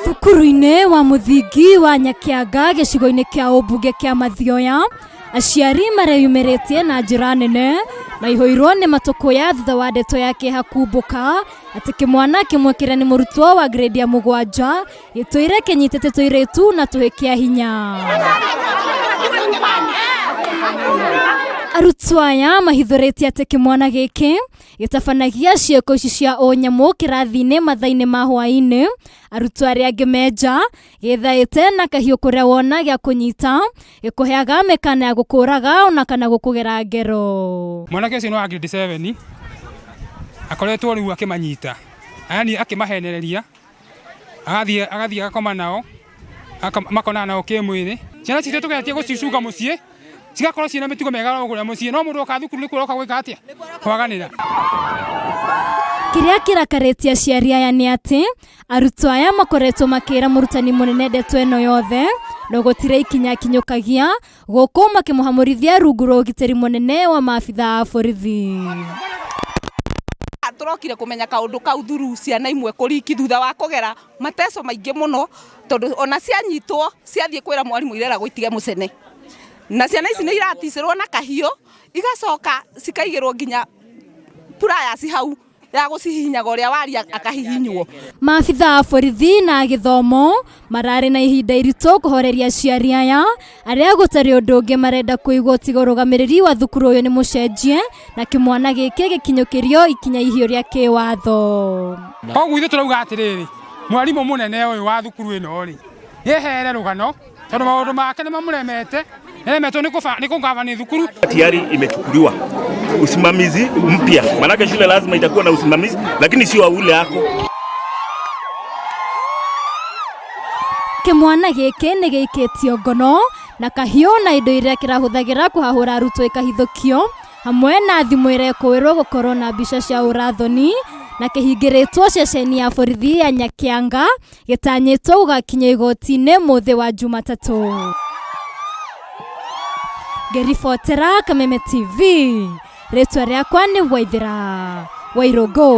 Thukuru-inĩ wa mũthingi wa Nyakianga gĩcigo-inĩ kĩa ũmbunge kĩa Mathioya, aciari mareyumĩrĩtie na njĩra nene maihũirwo nĩ matũkũya thutha wa ndeto ya kĩeha kumbũka atĩ kĩmwana kĩmwe kĩrĩa nĩ mũrutwo wa grade ya 7 gĩtũire kĩnyitĩte tũirĩtu na tũhĩ kĩa hinya. Arutwo aya mahithũrĩtie atĩ kĩmwana gĩkĩ gĩtabanagia ciĩko ici cia ũnyamũ kĩrathi-inĩ mathaa-inĩ ma hwaĩ-inĩ, arutwo arĩa angĩ menja gĩthaĩte na kahiũ kũrĩa wona gĩa kũnyita gĩkũheaga mĩkana ya gũkũraga ona kana gũkũgera ngero. Mwanake ũcio nĩ wa grade 7 akoretwo rĩu akĩmanyita, yani akĩmahenereria, agathiĩ agakoma nao, makonana nao kĩmwĩrĩ. Ciana citũ tũgeretie gũcicunga mũciĩ, cigakorwo ciĩna mĩtugo mĩega o kũrĩa mũciĩ, no mũndũ oka thukuru nĩ kuo oka gwĩka atĩa? Kwaganĩra. Kĩrĩa kĩrakarĩtie aciari aya nĩ atĩ arutwo aya makoretwo makĩra mũrutani mũnene ndeto ĩno yothe no gũtirĩ ikinya akinyũkagia gũkũ makĩmũhamũrithia rungu rwa ũgitĩri mũnene wa maabitha a borithi. Tũrokire kũmenya kaũndũ kau thuru ciana imwe kũriki thutha wa kũgera mateco maingĩ mũno, tondũ ona cianyitwo ciathiĩ kwĩra mwarimũ ireragwo itige mũcene, na ciana ici nĩ iraticĩrwo na kahiũ igacoka cikaigĩrwo nginya pliers hau ya gũcihihinyaga ũrĩa waria akahihinywo. Maabitha a borithi na gĩthomo mararĩ na ihinda iritũ kũhoreria aciari aya arĩa gũtarĩ ũndũ ũngĩ marenda kũigwo tiga ũrũgamĩrĩri wa thukuru ũyũ nĩ mũcenjie na kĩmwana gĩkĩ gĩkinyũkĩrio ikinya ihiũ rĩa kĩwatho. Koguo ithuĩ tũrauga atĩrĩrĩ, mwarimũ mũnene ũyũ wa thukuru ĩno rĩ, yehere rũgano tondũ maũndũ make nĩ mamũremete, nĩaremetwo nĩ kũgavani thukuru. Tayari imechukuliwa usimamizi mpya, manake shule lazima itakuwa na usimamizi, lakini sio ule yako. Kĩmwana gĩkĩ nĩ gĩikĩtio ngono na kahiũ na indo iria kĩrahũthagĩra kũhahũra arutwo ikahithũkio hamwe na thimũ ĩrekũĩrwo gũkorwo na mbica cia ũrathoni na kĩhingĩrĩtwo ceceni ya borithi ya Nyakianga gĩtanyĩtwo gũgakinya igoti-inĩ mũthĩ wa Jumatatũ. Ngĩribotera Kameme TV, rĩtwa rĩakwa nĩ Waithera Wairũngũ.